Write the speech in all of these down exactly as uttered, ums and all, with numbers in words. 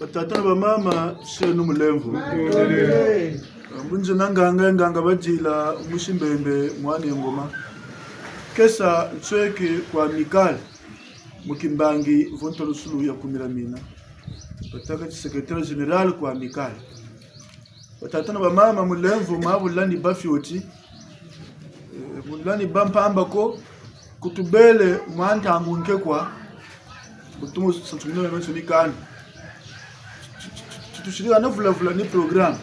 Batata na bamama, tuseno mulemvo. Mbu nzena nganga, nganga badila musi Mbembe, mwana ya Ngoma. Kesa nsweki kwa Amicale, mu kimbangi vo ntalusulu ya kumila mina. Batâka ti secrétaire général kwa Amicale. Batata na bamama, mulemvo mabula ni ba fioti, eh, bula ni ba mpamba ko, kutubele mwa ntangu nke kwa, bu tumu sansumunina meno mikanda. Ti-, ti-, ti-, titusirikana vula-vula ni programme.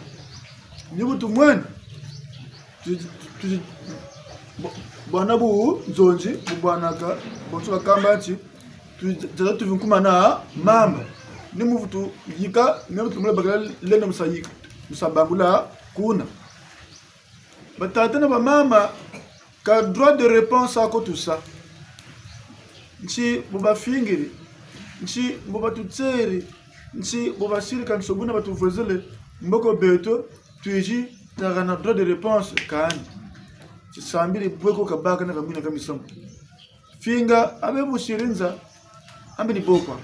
Ni bu tumwene, ti-, ti-, ti-, bu-, bwana bu nzonzi, bu bwana ka, bonso bakamba ti, tu-, tata tuvinkumana mamba. Ni mu vutu yika, ni mu vutu mula bakala lenda mu sa yika, mu sa bangula kuna. Batata na bamama, ka droit de réponse ako tusa. Nti bu bafingiri, nti bu batutêri, nti bu basirika nsobuna batuvwezele, mboko beto, twizi tâka na droit de réponse kani. Tisambiri bwe ko kabaka na kamina ka misamu. Finga, abe busiri nza, ambe ni bo kwa.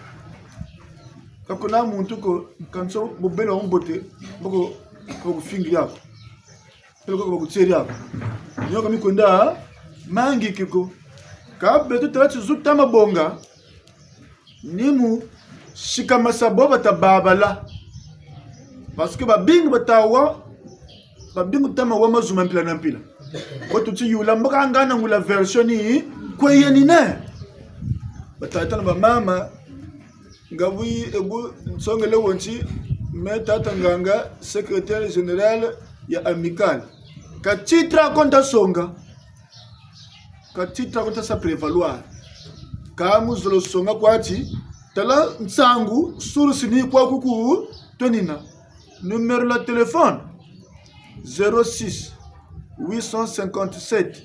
Ka kuna muntu ko, kanso bubele wa mbote, mboko, ka kufingiri ako. Peleko ka bakutêri ako. Nioka mikwenda, mangi kiko. Ka beto tala ti zu tama bonga, ni mu sikamasa bo bata babala. Parce que babingi bata wa, babingi tama wa mazu ma mpila na mpila. Bo tuti yula mbaka ngana ngula version ni kwe yenine. Batata na bamama, nga bwe, e bu nsongele wo nti, me tata nganga, secrétaire général ya Amicale. Ka titre ako nta songa. Ka titre ako nta sa prévaloir. Ka mu zolo songa kwa ti, tala nsangu, source ni kwa kuku twenina. Numéro la téléphone, zéro six, huit cent cinquante-sept,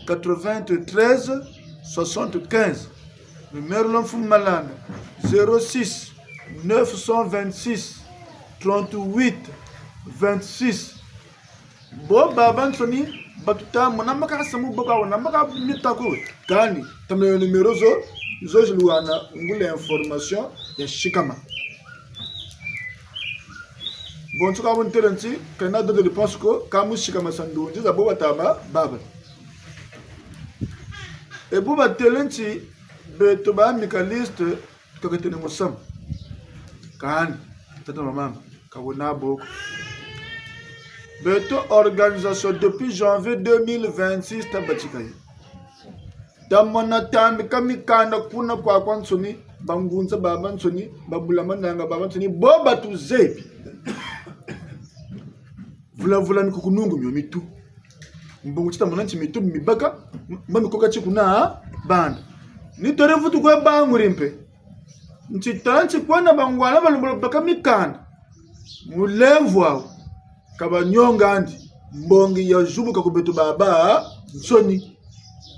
quatre-vingt-treize, soixante-quinze. Numéro la mfumu Malanda, zéro six, neuf cent vingt-six, trente-huit, vingt-six. Bo babansoni, batuta mona mbaka samu bo ka wona mbaka mita ko. Kani, tamela numéro zo, zo ziluwana ngula information ya sikama. Bonso ka bu ntêle nti, ka na droit de réponse ko, ka mu sikamasa ndunzi za bo batama baba. E bu batêle nti, beto ba amicalistes, tukakatene musamu. Kani, tata na mama, ka wena bo ko. Beto organisation depuis janvier deux mille vingt-six tabatika yo. Tamona tambika mikanda kuna kwakwansoni, bangunza babansoni, babula mananga babansoni, bo batuzebi. Vula-vula ni kukunungu mio mitu. Mbongo ti tamona nti mitu mibaka, mba mikoka ti kuna banda. Ni tore vutu kwe banguri mpe. Nti tala nti kwena bangwala balembolo baka mikanda. Mulemvo wawu, ka banionga ndi, mbongi ya zubuka ku beto babansoni.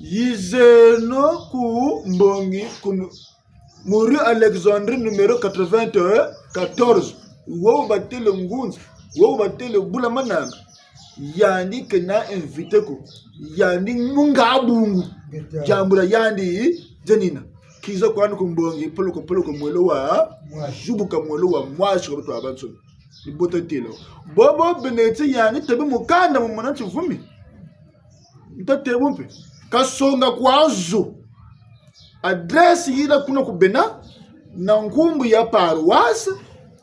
Yizeno ku mbongi kunu, mu rue Alexandrie numéro quatre-vingt-quatorze. Wo batêle ngunza, wo batêle bula mananga. Yandi kena invité ko. Yandi munga bungu. Diambu dia yandi dienina. Kiza kwandi ku mbongi, poloko, poloko, mwelo wa, zubuka mwelo wa mwasi kwa beto babansoni. Ni bo tatêla. Bobo bena ti yandi tabi mukanda mu mona ti vumi. Nta tê bu mpe. Kasonga kwa zo. Adresse yina kuna ku bena, na nkumbu ya paroisse,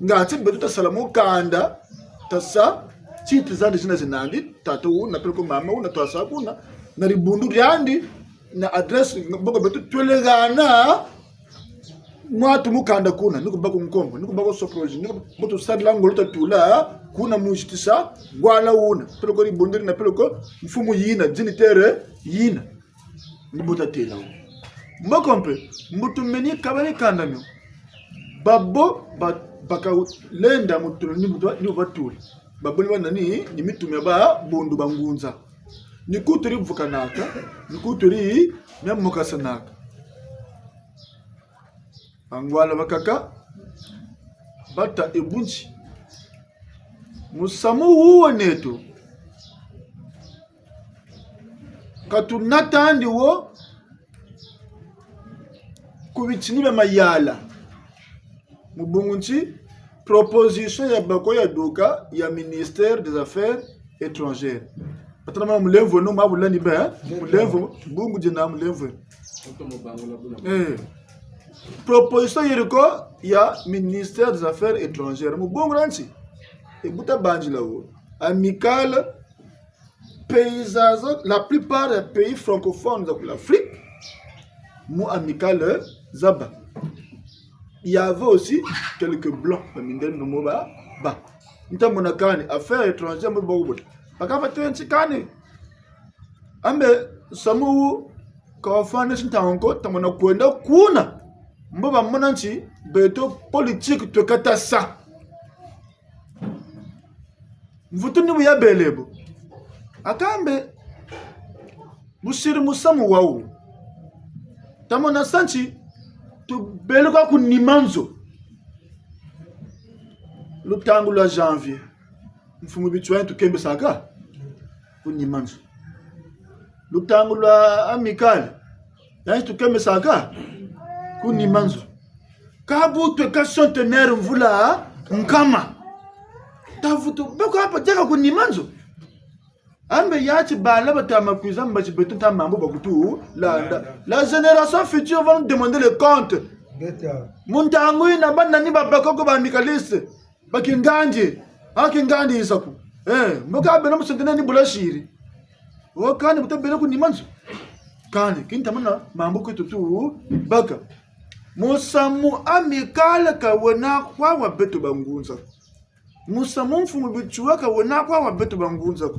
ngatu beto tasala mukanda, tasa, titre zandi zina zinandi, tata wuna, peleko mama wuna, twasa kuna, na dibundu diandi, na adresse, mboko beto twelekana, mwatu mukanda kuna, ni ku bâ ku nkombo, ni ku bâ ku sopolozi, ni ku bâ ku tusadila ngolo tatula, kuna mu zitisa, ngwala wuna, peleko dibundu dina, peleko mfumu yina, dignitaire yina. Ni bo tatêla wo. Mboko mpe, mbo tumeni kaba mikanda mio. Babo, ba, baka lenda mu tula, ni bu twa, ni bu batula. Babo ni banani, ni mitu mia babundu bangunza. Ni kutu divukanaka, ni kutu di, mia mokasanaka. Bangwala bakaka, bata e bu nti. Musamu wuwu neto, ka tunatandi wo ku bitini bia mayala. Mu bungu nti, Proposition ya bako ya duka ya ministère des Affaires étrangères. Batana ma mulemvo no mabula ni be, eh? Mulemvo, bungu dina mulemvo. Eh. Proposition yiriko ya ministère des Affaires étrangères. Mu bungu na nti? E bu ta banzila wo. Amicale pays za, za, la plupart des pays francophones za ku l'Afrique, mu Amicale za bâ. Il y avait aussi quelques blancs, ba mindele no mo ba, ba. Nta mona kani, affaires étrangères mo ba wubuta. Bakaba tenti kani. Ambe samu wu ka wafwana si ntangu ko, ta mona kwenda kuna. Mbo bamona nti, beto politique twe kata sa. Mvutu ni bu yabele bo. Akambe, busiri musamu wawu. Ta mona sa nti, tubele kwa ku nima nzo. Lutangu lwa janvier. Mfumu Bitswa tukembesaka. Ku nima nzo. Lutangu lwa Amicale. Yandi tukembesaka ku nima nzo. Ka bu twe ka centenaire mvula nkama. Tavutu beko hapa diaka ku nima nzo. Ambe yati bala batama kwiza mbazi beto ta mambu bakutu landa. La génération future va nous demander le compte. Beta. Mu ntangu yina ba nani babakoko ba amicalistes. Ba kingandi, a kingandi yisaku. Eh, mbo ka bena mu centenaire ni bu lasiri. O kani bu ta bena ku nima nzo. Kani, kintamana mambu kweto tubaka. Musamu Amicale ka wena kwa wa beto bangunza. Musamu Mfumu Bitswa ka wena kwa wa beto bangunza.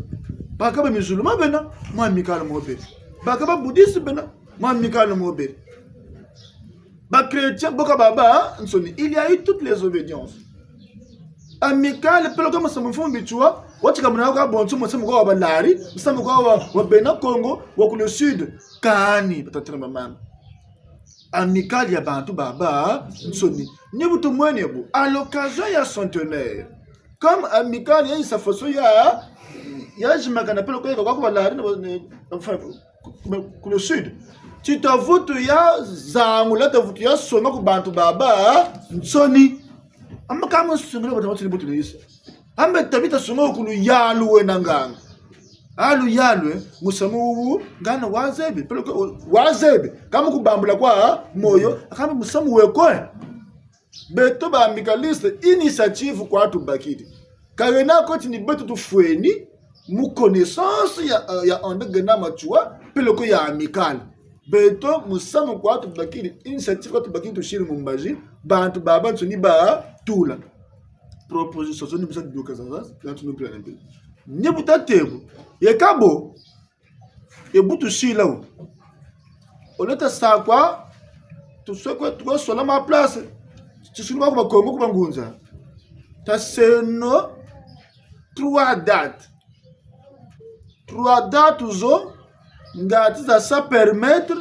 Bakaka ba musulmans bena, mu Amicale mo bele. Bakaka ba bouddhistes bena, mu Amicale mo bele. Ba chrétiens, bo ka babansoni, il y a eu toutes les obédiences. Amicale, peleko musamu Mfumu Bitswa, watika muna kwa bonso, musamu kwa wa Balari, musamu kwa wa, wa bena Kongo, wa ku le sud, kani, batata na bamama. Amicale ya bantu babansoni. Ni bu tumwene bu, à l'occasion ya centenaire. Comme Amicale ya yisa façon ya, ya zimbakana peleko yeka kwa ku Balari, na, na, enfin, ku, ku, ku le sud. Ti tavutu ya zangula, tavutu ya songa ku bantu babansoni. Ama ka mu songela bantu bansoni bu tuna yisa. Ambe tabi ta songa ku luyalu wena nganga. A luyalu, eh, musamu wu, ngana wazebi, peleko wazebi. Ka mu ku bambula kwa moyo, akambe musamu we ko, eh. Beto ba amicalistes, initiative kwa tubakiri. Ka wena ko ti ni beto tufweni, mu connaissance ya, ya André Grenard Matsoua, peleko ya Amicale. Beto musamu kwa tubakiri, initiative kwa tubakiri tusiri mu mbazi, bantu babansoni batula. Proposition zo ni bu sa duka zaza, ya tunu pila na pila. Ni bu ta tê bu, yeka bo, e bu tusila wo. Au lieu ta sa kwa, tuswe kwe, tukwe sola ma place. Tisulu ba ku Bakongo ku bangunza. Taseno trois dates. Trois dates zo, ngatu za sa permettre,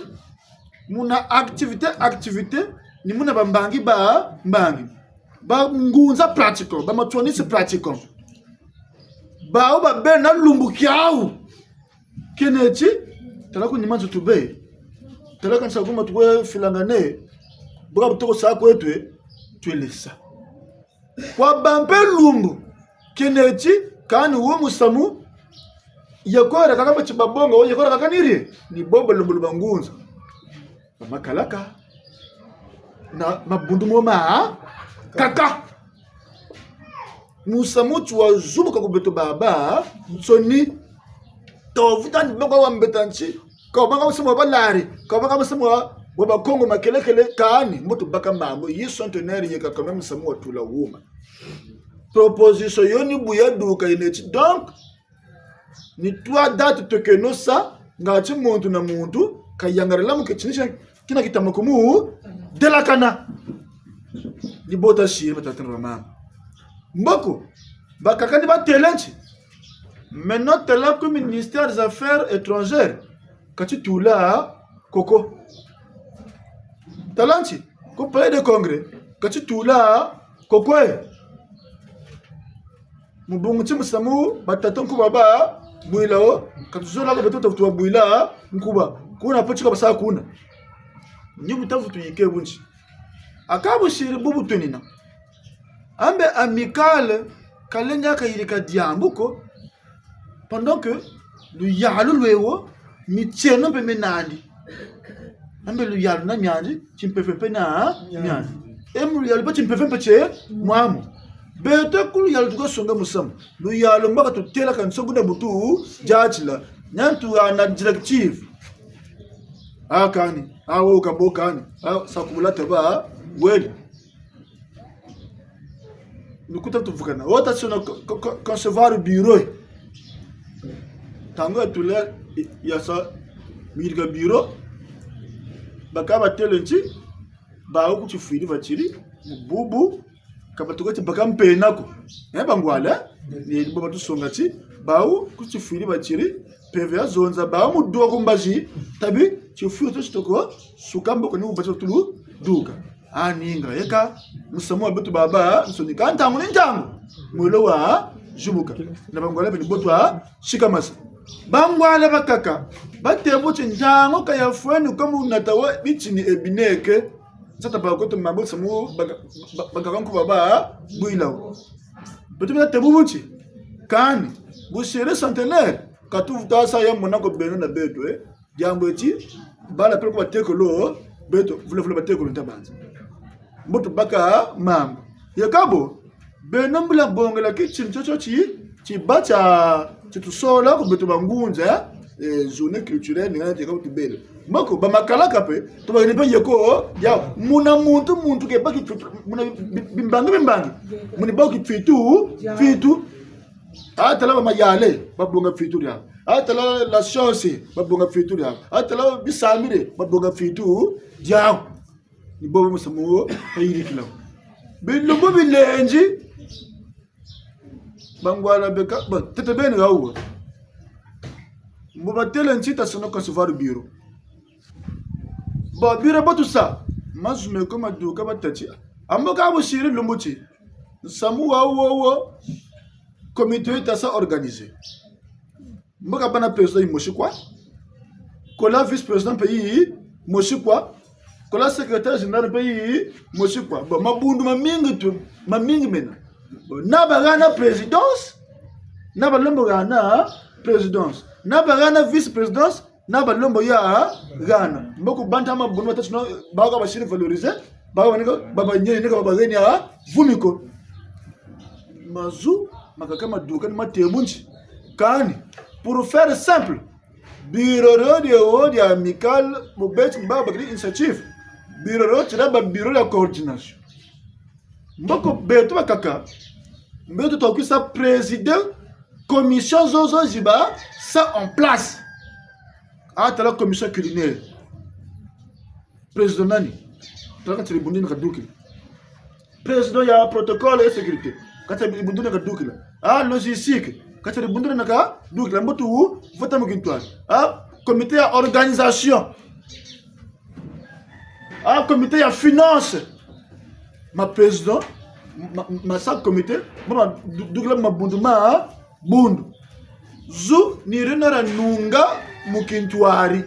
muna activité, activité, ni muna bambangi bambangi. Bangunza pratiquants, ba matswanistes pratiquants. Bawu babena lumbu kiawu. Kena ti, tala ku nima nzo tubê. Tala kanisa kuma tukwe filangane. Buka bu toko sa kweto, twele sa. Kwa ba mpe lumbu. Kena ti, kani wo musamu, yekora kaka bati babonga, wo yekora kaka niri. Ni bo ba lumbu lu bangunza. Ba makalaka. Na mabundu mo ma, kaka. Musamu ti wazumuka ku beto babansoni. Tavutu ni bako wa mbeta nti. Ka wabanga musamu wa Balari. Ka wabanga musamu wa, wa Bakongo makelekele kani. Mbo tubaka mambu. Yi centenaire yeka quand même musamu watula wuma. Proposition yo ni bu yaduka yena ti. Donc, ni trois dates twekeno sa, ngatu muntu na muntu, kayangalala mu ke tini tia, kina kitama ku mu delakana. Ni bo tasiri batata na bamama. Mboko, bakaka ni batêle nti. Maintenant, tala ku ministère des Affaires étrangères, ka ti tula koko. Tala nti, ku Palais de Congrès, ka ti tula koko e. Mu bungu ti musamu, batata nkuba babwila wo, ka tuzola ko beto tavutu babwila nkuba. Kuna po ti ka basa kuna. Ni bu tavutu yika bu nti. Aka busiri bubu twenina. Ambe Amicale, ka lendi kayirika diambu ko, pendant que luyalu lwe wo, mitieno mpe mena nandi. Ambe luyalu na miandi, timpeve mpe na miandi. E mu luyalu mpe timpeve mpe tie mwamu. Beto ku luyalu tuka songa musamu. Luyalu mbo ka tutêla ka nsongo na mutu diatila. Nyantu ana directive. A kani, a wo ka bo kani, a sa kubula taba, wele. Ni kuta tuvukana. Wo ta sona co-, co-, co-, concevoir bureau. Ntangu ya tula ya sa mirika bureau. Baka batêle nti, bawu ku tifwiri batiri, mu bubu, ka batuka ti baka mpena ko. Eh, bangwala, ni bo batusonga ti, bawu ku tifwiri batiri, mpeve ya zonza, bawu mu duka ku mbazi, tabi, tifwiri tio titoko suka mboko ni mu bati tulu duka. A ninga, yeka, musamu wa beto babansoni, ka ntangu ni ntangu, mwelo wa zibuka. Na bangwala beni bo twa sikamasa. Bangwala bakaka, batêle bu ti ntangu ka yafweni ko mu nata wo bitini e bineke. Nsatu bakoto mambu samu baka-, ba-, bakaka nkuba ba bwila wo. Beto bina têle bu ti, kani, bu siri centenaire, ka tuvutu sa ya mona ko beno na beto, eh. Diambu eti, bala peleko batekolo, beto, vula vula batekolo nta banza. Mbo tubaka mambu. Yeka bo, beno mbula bongela ki tini tio tio ti, tiba tia, ti tusola ku beto bangunza, eh, journée culturelle, ni ngana tieka ku tubele. Mboko, ba makalaka mpe, tubakeni mpe yeko, ya, muna muntu, muntu ke baki fitu, muna bi-, bi-, bimbangi, bimbangi. Muni baki fitu, fitu. A tala ba mayale, babonga fitu diawu. A tala la chance, babonga fitu diawu. A tala bisambiri, babonga fitu diawu. Ni bobo musamu wo, kayirikila. Bilumbu bilendi, bangwala beka, ba, tete beni hawu. Mbo batêle nti ta sona concevoir bureau. Ba bureau bo tusa, mazu meko maduka batâ ti. Ambo ka bu siri lumbu ti. Nsamu wa wo wo, comité yi ta sa organiser. Mbo kabâ na président yimosi kwa. Kola vice-président mpe yimosi kwa. Kola secrétaire général mpe yimosi kwa. Bon, mabundu mamingi tu, mamingi mena. Bon, na bahana présidence, na balembo hana présidence. Na bahana vice-présidence, na balembo ya hana. Mboko banta mabundu matatu na, bawu ka basiri valoriser, bawu banika, baba nyeni nika baba geni ya vumi ko. Mazu, makaka maduka ni matêle bu nti. Kani, pour faire simple, bureau dio dio dia Amicale, bu beti baba bakiri initiative. Bureau dio tila ba bureau ya coordination. Mboko beto bakaka, beto twakwisa président commission zozo zi ba sa en place. A tala commission culinaire. Président nani? Tala kati dibundu na kadukila. Président ya protocole et sécurité. Kati dibundu na kadukila. A logistique. Kati dibundu na kadukila. Mbo tuvota mu kintwari. A comité ya organisation. A comité ya finance. Ma président, ma, ma sa comité, ma, ma du-, dukila mabundu mabundu. Zu ni dina dia nunga mu kintwari.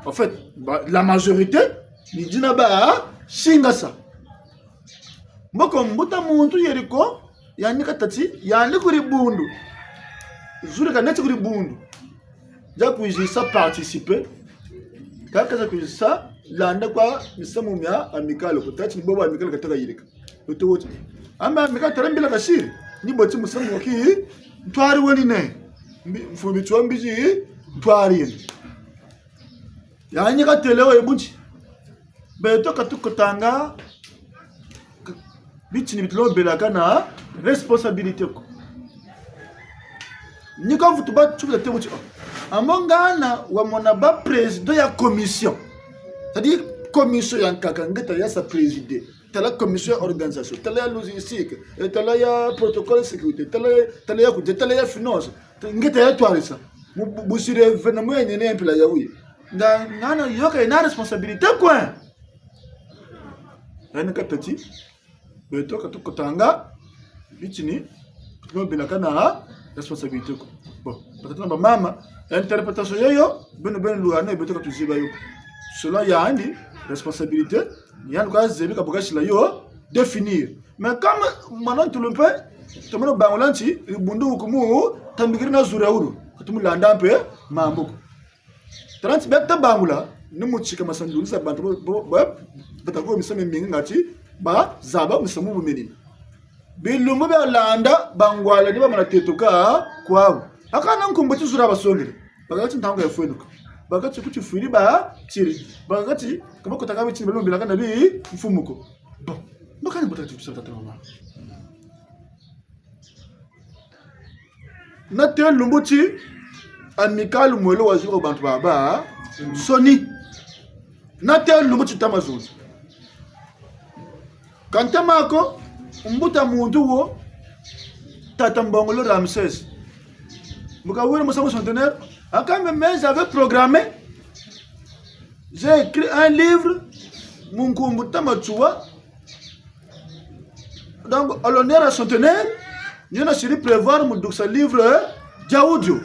En fait, ba, la majorité, ni dina ba singasa. Mboko mbuta muntu yeri ko, yandi katâ ti, yandi ku dibundu. Zu di kaneti ku dibundu. Dia kwizi sa participer. Kaka za kwizi sa landa kwa misamu mia Amicale ko, tâ ti ni bobo Amicale kataka yirika. Beto wo ti. Amba Amicale tala mbila kasiri. Ni bo ti musamu wa kintwari wena ne. Mbi-, mfumbi tiwa mbizi ntwari yena. Yandi katêle wo ye bu nti. Beto ka tukotanga, k-, bitini bi tulombelaka na responsabilité ko. Ni ka vutu ba tuka têle bu ti, oh. Ambo ngana wamona ba président ya commission. C'est-à-dire, commission ya nkaka, nge ta ya sa présider. Tala commission ya organisation, tala ya logistique, eh, tala ya protocole sécurité, tala ya, tala ya kudia, tala ya finance. Nge ta ya twarisa. Bu, bu, bu siri événement ya nene mpila ya wuyi. Nga, ngana yo ka yena responsabilité ko. Yandi katâ ti, beto ka tukotanga bitini, tulombelaka na responsabilité ko. Bon, batata na bamama, interprétation yoyo, beno, beno lwana, beto ka tuzebi yo. Selon yandi, responsabilité, yandi kwa zebi ka bu kasila yo, définir. Mais comme mwana ntulu mpe, tamana bangula nti, bundu wukumu, tambikiri na zura wuru, ka tumulanda mpe, mambu ko. Tala nti beta bangula, ni mu tika masanzulu sa bantu bo, bo, bo, bata ko misamu mingi ngati, bazaba misamu bu menina. Bilumbu bia landa, bangwala ni bamana tetuka kwawu. Aka na nkumbu ti zura basongele. Bakaka ti ntangu ya fwenuka. Bakaka ti ku tifwiri batiri. Bakaka ti, kama kotaka bitini balumbilaka na bimfumu ko. Bon. Mbaka ni bota ti kusala tata mama. Nate lumbu ti Amicale mwelo wazuka bantu babansoni. Nate lumbu ti tama zonza. Ka ntama ko, mbuta muntu wo, tata Mbongolo Ramsès. Mu kawiri musamu centenaire, aka mbe, mais j'avais programmé, j'ai écrit un livre, mu nkumbu tama tuwa, donc, à l'honneur ya centenaire, ni yo nasiri prévoir mu dukisa livre, eh, dia audio.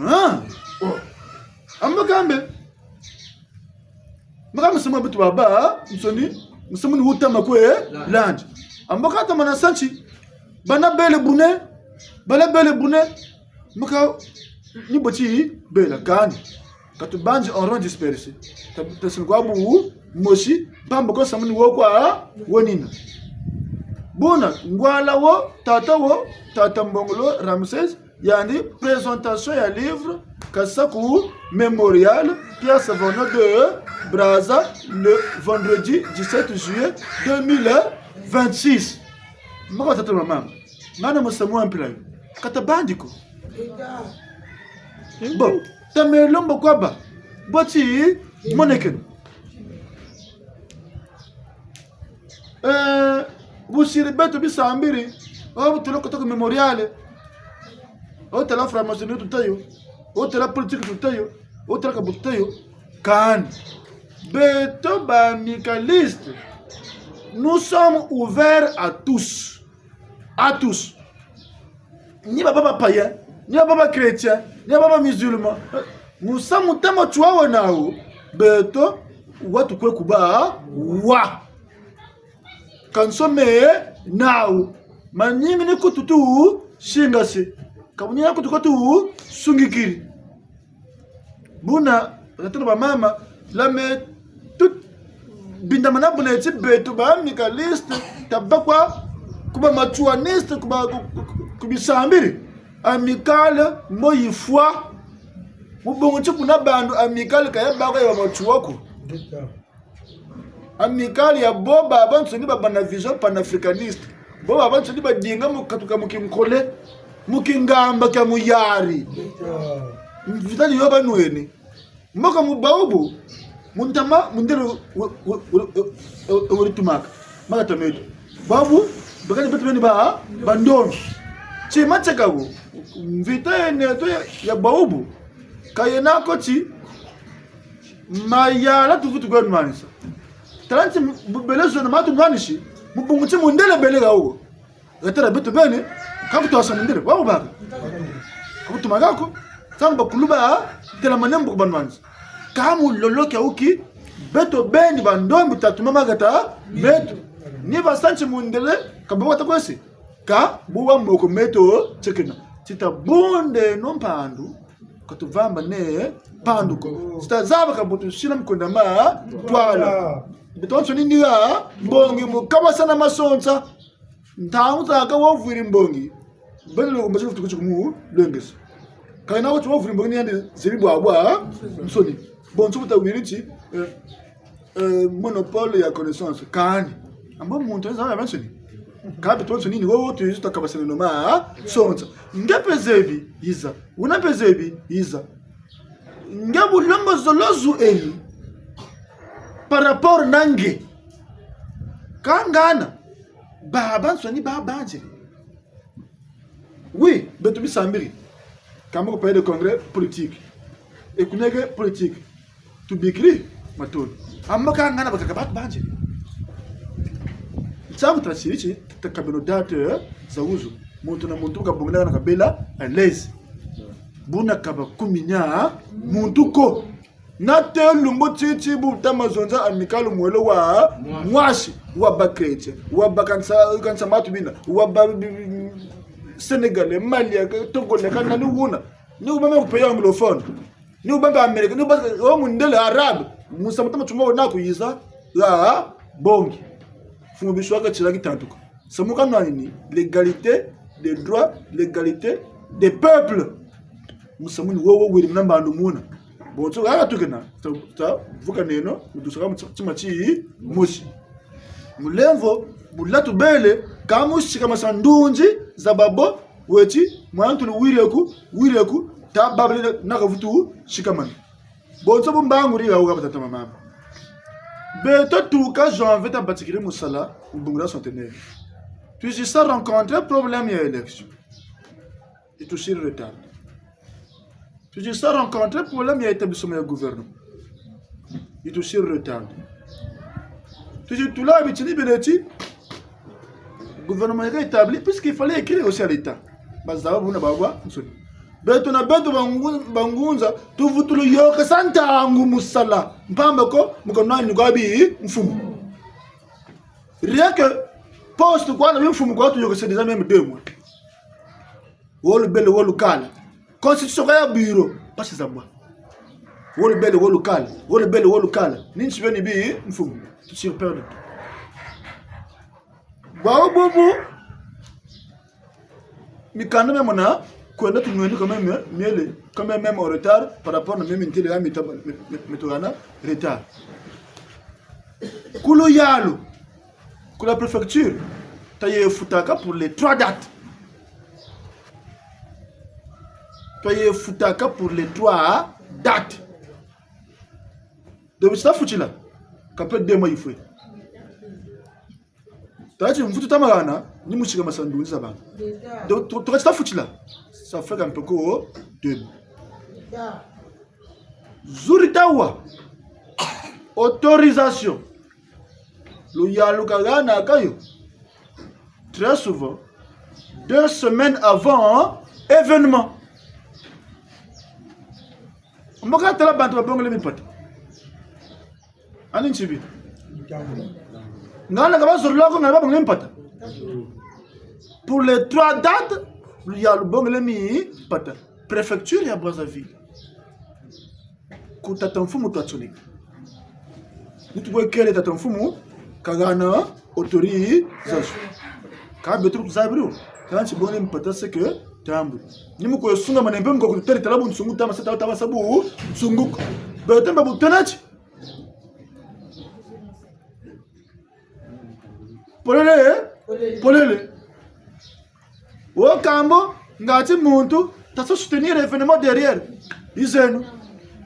Ah, oh. Ambo kambe. Maka musamu beto babansoni, musamu ni wutama kwe landi. Ambo ka tamana sa nti, bana bele buna, bana bele buna, maka ni bo ti bela kani. Ka tubanzi en rond dispersé. Ta, tasini kwa bu mosi, mpamba ko musamu ni wo kwa wenina. Buna, ngwala wo, tata wo, tata Mbongolo Ramsès, yandi présentation ya livre, kasa ku Mémorial, Pierre Savorgnan de Brazza, le vendredi dix-sept juillet deux mille vingt-six. Mbo ka tata mama. Ngana musamu wa mpila yo. Ka tabanzi ko. Bon, tamelo mbo kwa ba. Bo ti monekeno. Eh, busiri beto bisambiri, o bu tolo kota ku Mémorial, o tala franc-maçonnerie tuta yo, o tala politique tuta yo, o tala ka bu tuta yo, kani. Beto ba amicalistes, nous sommes ouverts à tous. À tous. Ni baba ba païens, ni baba ba chrétiens, ni baba ba musulmans. Musamu tama tuwa wo nawu, beto, wa tukwe kuba, wa. Ka nsome nawu, maningi ni kutu tu singasi. Ka bunina kutu ko tu sungikiri. Buna, batata na bamama, la me tout bindamana buna ti beto ba amicalistes, tabakwa, ku ba matsouanistes, ku ba, ku, ku, ku, ku bisambiri. Amicale, mbo yifwa. Mu bungu ti kuna bandu Amicale ka yabaka ya ba matsoua ko. Amicale ya bo babansoni babâ na vision panafricaniste. Bo babansoni badinga mu katuka mu kinkole, mu kingamba kia muyari. Mvita ni yo banweni. Mboka mu bawu bu, mu ntama, mundele we, we, we, we, we, we tumaka. Makata meto. Bawu, bakani beto beni ba, bandombi. Tima tieka bu, mvita yena yeto ya, ya bawu bu. Ka yena ko ti, mayala tuvutu kwe nwanisa. Tala nti bubele zona ma tunwanisi, mu bungu ti mundele bele ha wo. Gatera beto beni, ka kutwasa mundele, wa bubaka. Ka kutumaka ko, nsangu bakulu ba, tela manembo ku banwanisa. Ka mu lolo kia wuki, beto beni bandombi tatu mama gata, meto. Ni basa nti mundele, ka bawata kwesi. Ka, bu wa moko meto, tiekena. Ti tabundeno mpandu, ka tuvambane mpandu ko. Ti tazaba ka bu tusila mu kwenda ma, twala. Beto bansoni ni ha, mbongi mu kabasana masonsa. Ntangu zakaka wavwiri mbongi. Beno loko mbazi kutuku tiku mu lwengesa. Ka yena ko ti wavwiri mbongi ni yandi zebi bwabwansoni. Bonso bu tawiri ti, eh, eh, monopole ya connaissance. Kani. Ambo muntu nza ya bansoni. Ka beto bansoni ni wo tu yezu takabasaneno masonsa. Nge mpe zebi, yiza. Wuna mpe zebi, yiza. Nge bu lembolo zolo zu eni. Par rapport na nge. Ka ngana. Babansoni babanziri. Oui, beto bisambiri. Kama ku palais de congrès politique. E kuneke politique. Tubikiri, matondo. Ambo ka ngana bakaka batu banziri. Nsangu tasiri ti, takabeno date, eh, za wuzu. Muntu na muntu kabongela na kabela, à l'aise. Buna ka bakuminia, muntu ko. Na te lumbu titi bu tama zonza Amicale mwelo wa mwasi, wa ba chrétien, wa ba kansa, kansa matu bina, wa ba, bi, bi, Sénégalais, Malien, Togolais, ka nani wuna. Ni wubâ me ku pays anglophone. Ni wubâ me Amérique, ni wubâ, o mundele arabe. Musamu tama tuma wuna kuyiza, ha, bongi. Mfumu biswaka tila kitantuka. Samu ka nani ni l'égalité des droits, l'égalité des peuples. Musamu ni wo wo wiri muna mbandu muna. Bonso, ha tukena, ta, ta, vuka neno, mu tusaka mu tima ti mosi. Mulemvo, bu latu bele, ka mu sikamasa ndunzi za babo, weti, mwa ntulu wiri ku, wiri ku, ta babele na kavutu sikamana. Bonso bu mbanguri ya wuka batata mama. Beto tuka janvier tabatikiri mu sala, mu bungu dia centenaire. Tuzi sa rencontrer problème ya élection. Yi tusiri retard. Tuzi sa rencontrer problème ya établissement ya gouvernement. Yi tusiri retard. Tuzi tula bitini bele ti gouvernement yeka établi, puisqu'il fallait écrire aussi à l'État. Bazaba buna babansoni. Beto na beto bangu-, bangunza, tuvutulu yôkesa ntangu mu sala. Mpamba ko, mu kanwani kwa bimfumu. Rien que poste kwa na bimfumu kwa tuyôkesa déjà même deux mois. Wo lubele wo lukala. Constitution ka ya bureau, mpasi za bwa. Wo lubele wo lukala, wo lubele wo lukala. Ni nsi beni bimfumu, tusiri perdre. Bwawu bubu, mikanda mia mona, kwenda tunweni quand même, miele, quand même, même en retard par rapport na mimi ntele ya mita-, mi-, mi-, mitu hana retard. Ku luyalu, ku la préfecture, taye futaka pour les trois dates. Taye futaka pour les trois dates. Donc, bu tita futila, ka pe deux mois yifwe. Tala ti mvutu tama hana, ni mu sikamasa ndunzi za bantu. Donc, tu, tu, tu, tita futila. Ça fait un peu que deux mois. Zuri tawa. Autorisation. Luyalu ka hana kayo. Très souvent, deux semaines avant événement. Mbo ka tala bantu babongele mimpata. Ani nsibi. Ngana ka bazololo ko, ngana babongele mimpata. Pour les trois dates, luyalu lubongele mimpata. Préfecture ya Brazzaville. Ku tata mfumu twatsoneka. Ni tukwe kele tata mfumu, ka hana autorisation. Ka beto tuzabiri wo. Kansi bongele mimpata c'est que tambu. Ni mu kwe sungamana mpe mu kwe kututeri tala bunsungu tama sa tala tala sa bunsungu. Beto mba bu tena ti. Polele, eh? Polele. Wo kambo, ngati muntu, tasa soutenir événement derrière. Yizeno.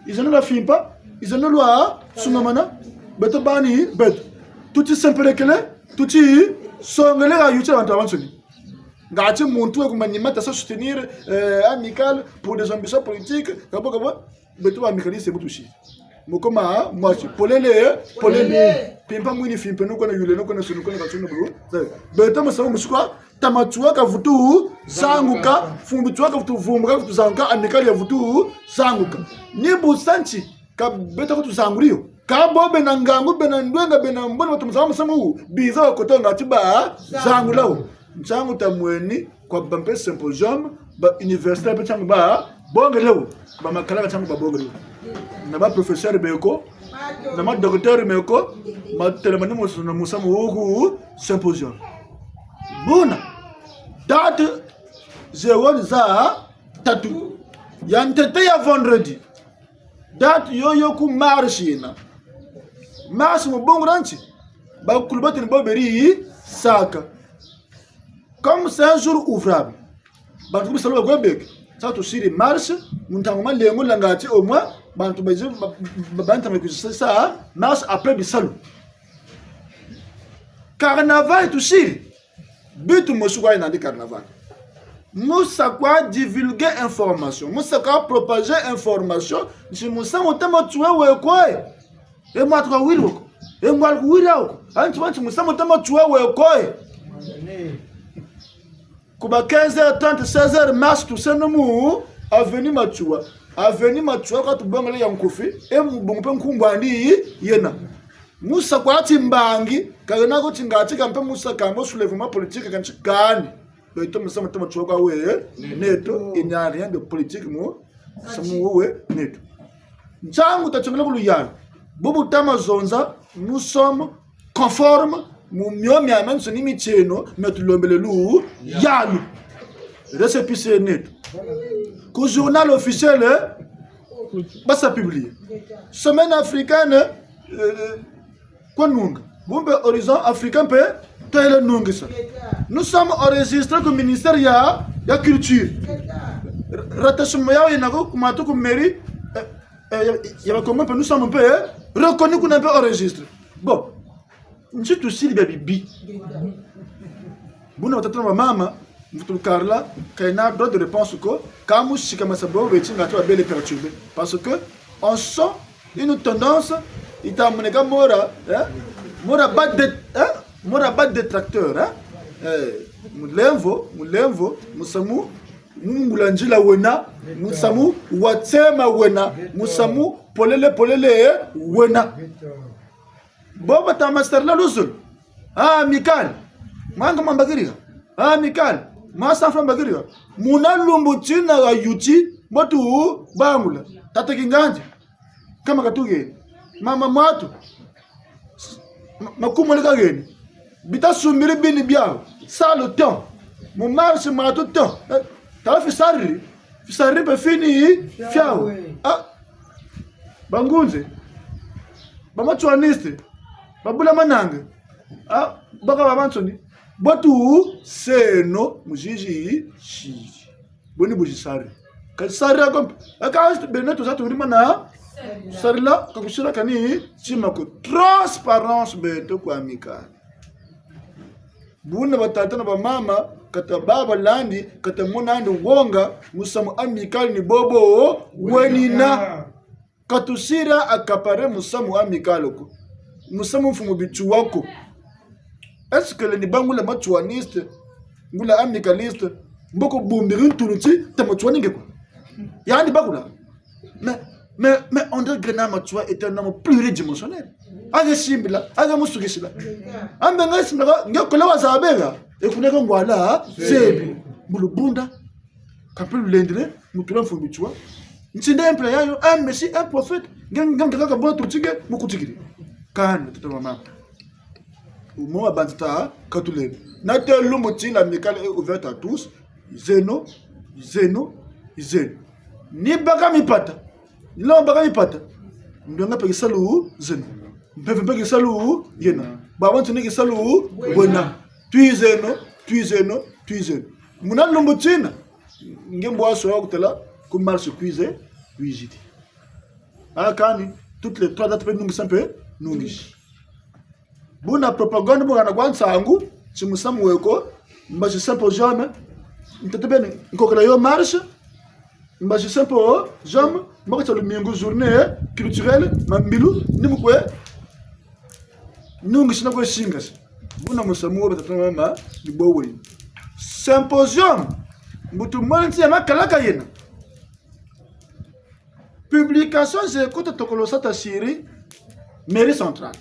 Yizeno lwa fimpa, yizeno lwa sungamana, beto bani, beto. Tuti sempelekele, tuti songele ha yutila bantu babansoni. Ngati muntu we ku manima tasa soutenir, euh, Amicale pour des ambitions politiques, kabo, kabo. Beto ba amicalistes bu tusi. Mu koma, mwasi, polele, polele. Polele. Fimpa mwini fimpa, noko na yule, noko na sunu, noko na kasunu bulu. Beto musamu musikwa, tata Matsoua kavutu zanguka, mfumu Matsoua kavutu vumbuka, kavutu zanguka, Amicale yavutu zanguka. Ni bu sa nti, ka beto kutu zanguri yo. Ka bo bena ngangu, bena ndwenga, bena mboni, batu musamu musamu, biza wa kota ngati ba zangula wo. Ntiangu tamweni, kwa ba mpe symposium, ba université mpe ntiangu babongele wo, ba makala ntiangu babongele wo. Na ba professeur beko, na ma docteur meko, matelamani musu-, na musamu wuku symposium. Buna, date zewoni za tatu. Ya ntete ya vendredi. Date yoyo ku marche yena. Marche mu bungu dia nti, bakulu batini bo beri saka. Comme c'est un jour ouvrable, bantu ku bisalu bakwe beke. Sa tusiri marche, mu ntangu malengo langa ti au moins, bantu bayizi ba, ba, ba, bantu bakwe sa, sa marche après bisalu. Carnaval tusiri. But mosi kwa yena nandi carnaval. Mu sa kwa divulguer information. Mu sa kwa propager information. Nti musamu tata Matsoua we kwe. E mwatu ka wiri wo ko. E ngwalu ku wiri wo ko. Anti wanti musamu tata Matsoua we kwe. Ku ba quinze heures trente, seize heures, marche tuseno mu avenue Matsoua. Avenir Matsoua ka tubongele ya nkufi, e mu bungu mpe nkumbu'andi yena. Musa kwa ti mbangi, ka yena ko ti ngati ka mpe Musa ka mbo soulèvement politique ka nti kani. Beto musamu ta Matsoua kwa we neto, il n'y a rien de politique mu musamu we neto. Ntangu ta tiongela ku luyalu. Bubu ta ma zonza, nous sommes conformes mu mio miamiansoni mitieno mia tulombele luyalu. Récépissé neto. Ku journal officiel, eh, ba sa publier. Semaine africaine, eh, kwa nunga. Bumbe Horizon Africain mpe tele nungisa. Nous sommes enregistrés ku ministère ya, ya culture. Rattachement yawu yena ko ku matu ku mairie, eh, eh, ya, ya ba Congo mpe nous sommes mpe, eh, reconnus kuna mpe enregistrés. Bon. Nti tusiri bia bibi. Buna batata na bamama, mvutulu Carla, ka yena droit de réponse ko, ka mu sika masa bo beti ngati babele perturbé. Parce que on sent une tendance, yita moneka mora, hein? Mora ba dé-, hein? Mora ba détracteur, hein? Eh, mulemvo, mulemvo, musamu, mu ngula nzila wena, musamu, wa tsema wena, musamu, polele, polele, eh, wena. Bo bata ma sarila luzolo. Ah, Amicale. Manga mambakirika. Ah, Amicale. Ma sanfa mbakirika. Muna lumbu tina ha yuti, mbo tubangula. Tata Kinganzi. Kama katuheni. Mama Mwatu. Ma-, makumole kaheni. Bita sumbiri bini biawu. Salu ton. Mu marche Mwatu ton. Eh, tala fisariri. Fisariri mpe fini fiawu. Ah. Bangunze. Ba matsouanistes. Ba Bula Mananga. Ah, baka babansoni. Bo tuseno mu zizi siri. Bo ni bu zisari. Ka zisarila ko mpe. Aka beno tuza turimana. Sarila, ka kusila kani tima ko. Transparence beto kwa Amicale. Buna batata na bamama, ka ta bâ balandi, ka ta mona andi wonga, musamu Amicale ni bobo wenina. Ka tusiri accaparer musamu Amicale ko. Musamu mfumu Matsoua ko. Est-ce que lendi bâ ngula matsouaniste, ngula amicaliste, mbo ko bumbiri ntunu ti ta Matsoua ni nge ko? Yandi bakula. Mais, mais, mais André Grenard Matsoua est un homme pluridimensionnel. Ake simbila, ake musukisila. Ambe nge simbila, nge kola wa zabela, e kuneke ngwala, zebi. Mu lubunda, ka mpe lulendele, mu tula mfumu Matsoua. Ntinda mpila yayo, un messie, un prophète. Nge, nge, nge kaka bwa tutike, mu kutikiri. Kani, tata mama. Umo wa banzi ta, ka tulebi. Na te lumbu ti l'Amicale est ouverte à tous. Zeno, zeno, zeno. Ni baka mipata. Ni lo baka mipata. Ndonga mpe kisalu zeno. Mpeve mpe kisalu yena. Babansoni kisalu bwena. Twizeno, twizeno, twizeno. Muna lumbu tina. Nge mbwa so ya kutala ku marche kwize, kwizidi. Ah, kani, toutes les trois dates mpe nungisa mpe, nungisi. Buna propagande bu hana kwa nsangu, ti musamu we ko, mbazi symposium, ntete beni, nkokela yo marche, mbazi symposium, moko tia lumingu journée culturelle, mambilu, ni mu kwe, nungisi na kwe singasi. Buna musamu wo batata na bamama, ni bo wena. Symposium, mbutu mwana nti ya makalaka yena. Publication ze kota tokolo sa tasiri, mairie centrale.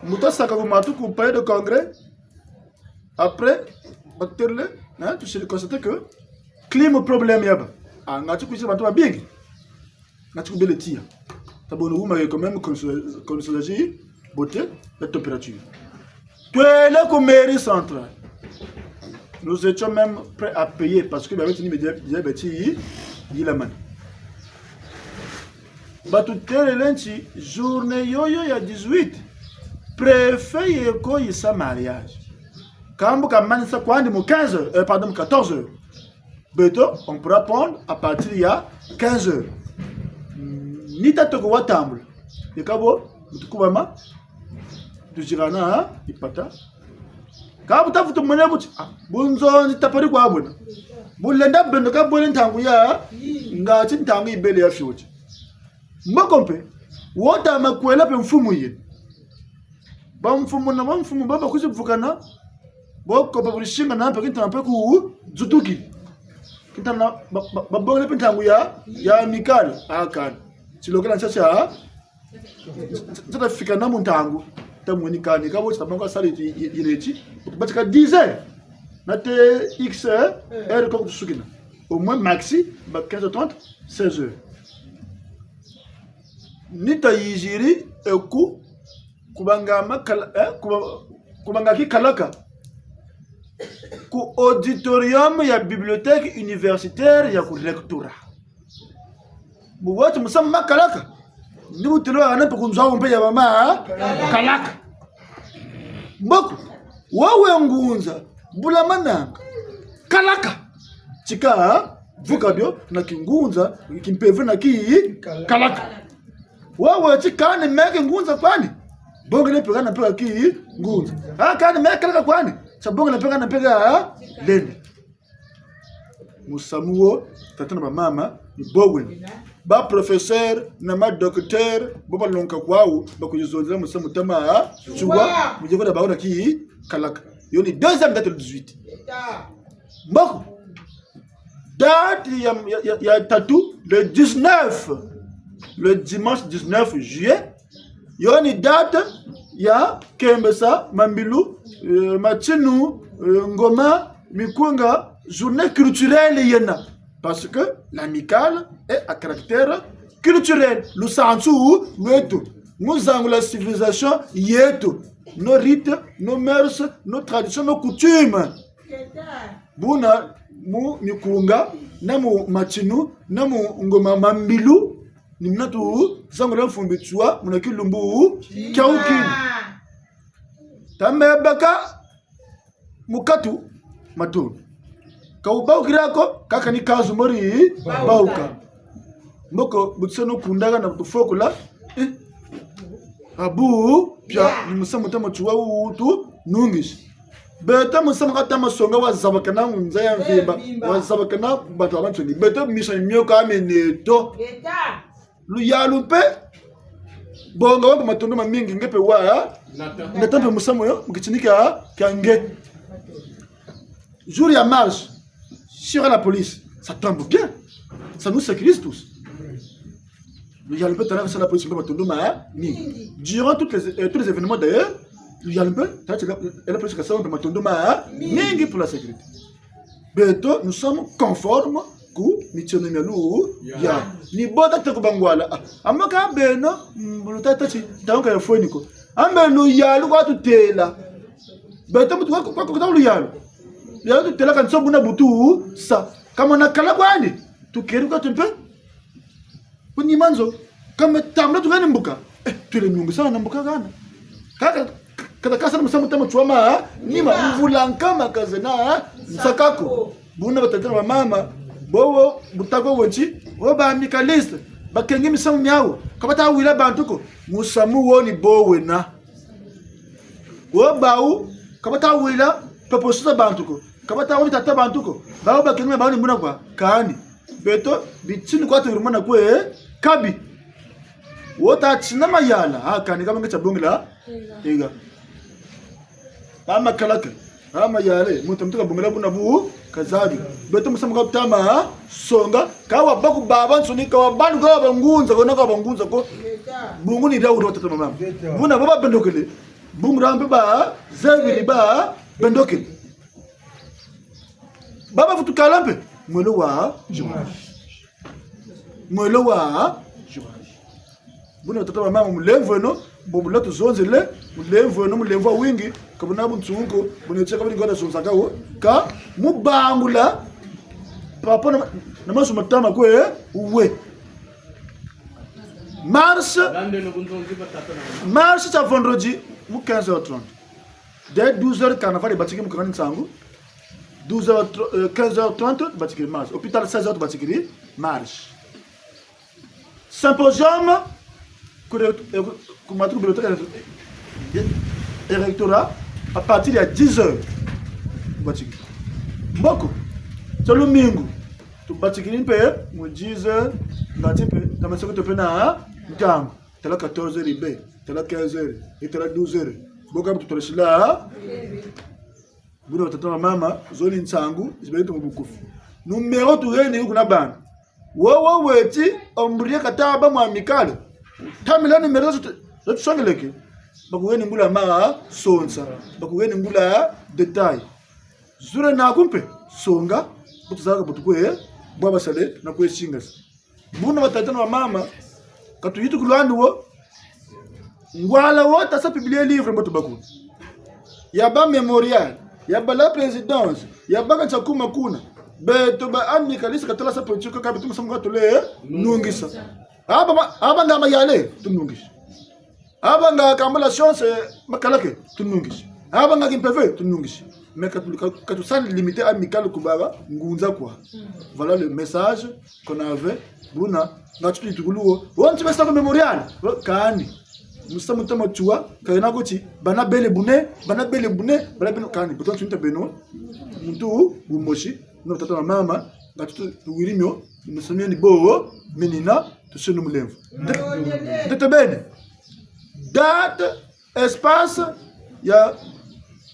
Mu tasaka ku matu ku palais de congrès. Après, ba terle, hein, tusiri constater que climat problème ya bâ. Ah, ngati kwizi bantu babingi. Ngati kubele tiya. Tabona wuma ye quand même, comme ça, comme ça, bote la température. Twele ku mairie centrale. Nous étions même prêts à payer parce que, bah, beti ni media, media, beti, yi la mani. Batutelele nti journée yoyo ya dix-huit, préfet ye ko yisa mariage. Kambu kamanisa kwandi mu quinze heures, euh, pardon, mu quatorze heures. Beto, on pourra prendre à partir ya quinze heures. Ni ta toko wa tambula. Yeka bo, mu tukubama, tuzirana, ha, ipata. Ka bu tafutu mwene buti, ah, bunzonzi tapari kwa bwena. Bulenda beno ka bwene ntangu ya, ngati ntangu yibele ya fioti. Mboko mpe, wo ta makwela mpe mfumu ye. Bamfumu na bamfumu baba kwizi vukana, bo ko ba buri singa na mpe kinta mpe ku zutuki. Ntana, ba, ba, babongele mpe ntangu ya, ya amicale. Ah, kani. Tilokela nsa tia, nsa tafika na mu ntangu. Tamweni kani, kabo tita bango sali ti, yi, yi, yireti. Batika dix heures. Na te X heure ko kutusukina. Au moins maxi, ba quinze heures trente, seize heures. Ni tayiziri eku, kubanga makala, eh, kuba-, kubanga kikalaka. Ku auditorium ya bibliothèque universitaire ya ku rectorat. Mu wati musamu makalaka. Ni bu telo hana mpe ku nzo awu mpe ya mama, kalaka. Mboko, wawe ngunza, bula mananga. Kalaka. Tika, vuka bio, na kingunza, kimpeve na ki, kalaka. Wawe ti kani meke ngunza kwani. Bongele mpe kana mpe ka kingunza. Ah, kani meke kalaka kwani. Sa bongele mpe kana mpe ka lende. Musamu wo, tata na bamama, ni bo wena. Ba professeur na ma docteur, bo balongoka kwawu, bakwizi zonzela musamu tama, tiwa, mu dieko dia bawu na kikalaka. Yo ni deuxième date le dix-huit. Mboko. Date ya, ya, ya, ya tatu, le dix-neuf. Le dimanche dix-neuf juillet. Yo ni date ya kembesa mambilu, eh, matinu, eh, ngoma, mikunga, journée culturelle yena. Parce que l'amicale est à caractère culturel. Lusansu lweto. Mu zangula civilisation yeto. Nos rites, nos mœurs, nos traditions, nos coutumes. Buna mu mikunga, na mu matinu, na mu ngoma mambilu, ni muna tuzangula mfumbi tiwa, muna kilumbu kiawukini. Tambe baka mukatu matondo. Ka wubawukila ko, kaka ni kazu mori bawuka. Mboko, bu tuseno kundaka na kutufokola, eh, abu, pia, ni musamu tama tiwa wutu nungisi. Beto musamu ka tama songa wazabakana mu nza ya mvimba, wazabakana bantu babansoni. Beto misamu mio ka mieneto. Luyalu mpe, bonga wa mpe matondo mamingi, nge mpe wa nata mpe musamu yo, mu kitini kia, kia nge. Jour ya marche, sera la police, ça tombe bien. Ça nous sécurise tous. Luyalu mpe tala sala police mpe matondo mamingi. Durant toutes les, euh, tous les événements d'ailleurs, luyalu mpe tala sala, la police kasala mpe matondo mamingi pour la sécurité. Beto, nous sommes conformes ku mitieno mia luyalu. Ni bo tata ku bangwala. Ah, amaka beno, mm, lu tata ti, tanka ya fweni ko. Ambe luyalu kwa tutela. Beto muntu kwa, kwa, kwa luyalu. Luyalu tutela kansi buna bu tusa. Ka mona kala kwandi. Tukeri kwa tumpe. Ku nima nzo. Ka me tambula tukani mbuka. Eh, twele nyungu sana mbuka kana. Kaka, kaka kasa na musamu tama tiwa ma, nima mvula nkama ka zena nsaka ko. Buna batata na bamama, bobo, bu ta ko wonti, wo ba amicalistes, bakengi misamu miawu, ka bata wila bantu ko, musamu wo ni bo wena. Wo bawu, ka bata wila pepo susa bantu ko, ka bata wila tata bantu ko, bawu bakengi bawu ni muna kwa, kani. Beto, bitini kwa tuwiri mona kwe, kabi. Wo ta tina mayala, ah, kani kama nge tia bongela, ega. Ama kalaka, ama yale, muntu muntu kabongela buna bu, kazabi. Beto musamu ka tama, songa, ka wa baku babansoni, ka wa banu ka wa bangunza, ko na ka wa bangunza ko. Bungu ni dia wuri wa tata mama. Buna baba bendokele, bungu dia mpe ba, zebiri ba, bendokele. Baba vutukala mpe, mwelo wa, mwelo wa, Buna tata bamama mulemvweno, bo bula tuzonzele, mulemvweno, mulemvo wa wingi, ka buna bunsungu ko, buna tieka buni ngona zonzaka wo, ka mubangula, papa na, na mazu matama kwe, uwe. Marche, marche tia vendredi, mu quinze heures trente. Dès douze heures, carnaval ebatikiri mu kangani nsangu. Douze heures, euh, quinze heures trente, batikiri marche. Hôpital, seize heures, batikiri marche. Symposium, ku re-, eh, ku, ku matu ku bibliothèque et rectorat, à partir ya dix heures. Batikiri. Mboko, tia lumingu, tubatikiri mpe, mu dix heures, ngati mpe, kama soko to mpe na, ntangu. Tala quatorze heures ibe, tala quinze heures, et tala douze heures. Boka mtu tolesila. Buna batata na bamama, zo ni nsangu, zibele tu mu bukufi. Numéro tuheni kuna bana. Wo wo weti, ombrie kata bâ mu Amicale. Tamila numéro zo tu-, zo tusongeleke. Bakuheni ngula ma sonsa. Bakuheni ngula détail. Zule naku mpe, songa, bu tuzaka bu tukwe, bwa basale, na kwe singasa. Buna batata na bamama, ka tuyitukulu andi wo, ngwala wo ta sa publier livre mbo tubâ kuna. Ya bâ Mémorial, ya bâ la Présidence, ya bâ ka ntia kuma kuna. Beto ba amicalistes ka tala sa politique ka beto musamu ka tule nungisa. Aba ma-, aba nga mayale, tunungisa. Aba nga kamba la science, makalake, tunungisi. Aba nga kimpeve, tunungisi. Mais ka tu-, ka, ka tusa limiter Amicale ku baba ngunza kwa. Voilà le message qu'on avait. Buna, nga tutu yitukulu wo. Wo nti besa ku Mémorial. Wo, kani. Musa muta matua, kayena ko ti, bana bele bune, bana bele bune, bana bele kani. Beto nti nta beno. Muntu, wumosi, no tata na mama, nga tutu tuwiri mio, musa mio ni bo, menina, tuseno mulemvo. Nde-, ndete beni. Date, espace ya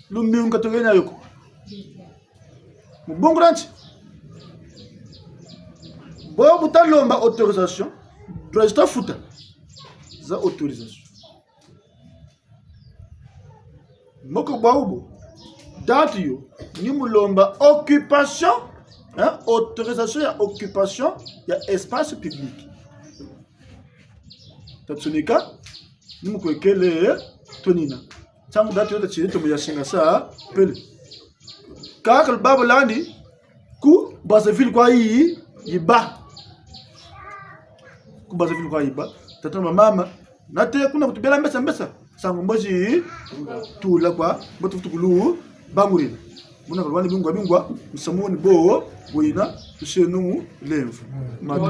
lumingu ka tuheni yo ko. Mu bungu dia nti? Bo bu talomba autorisation, droit tafuta za autorisation. Moko bwa wubo, date yo, ni mu lomba occupation, hein, autorisation ya occupation ya espace public. Tatsonika, ni mu kwekele, tonina. Ntangu date yo tatiri tomo ya singasa, pele. Kaka lubabo landi, ku Brazzaville kwa yi, yibâ. Ku Brazzaville kwa yibâ. Tata na mama, nate kuna kutubela mbesa mbesa. Sango mbozi, tula kwa, mbo tutukulu, bangurila. Muna kalwani bingwa bingwa, musamu ni bo, wina, tuseno mulemvo. Matu.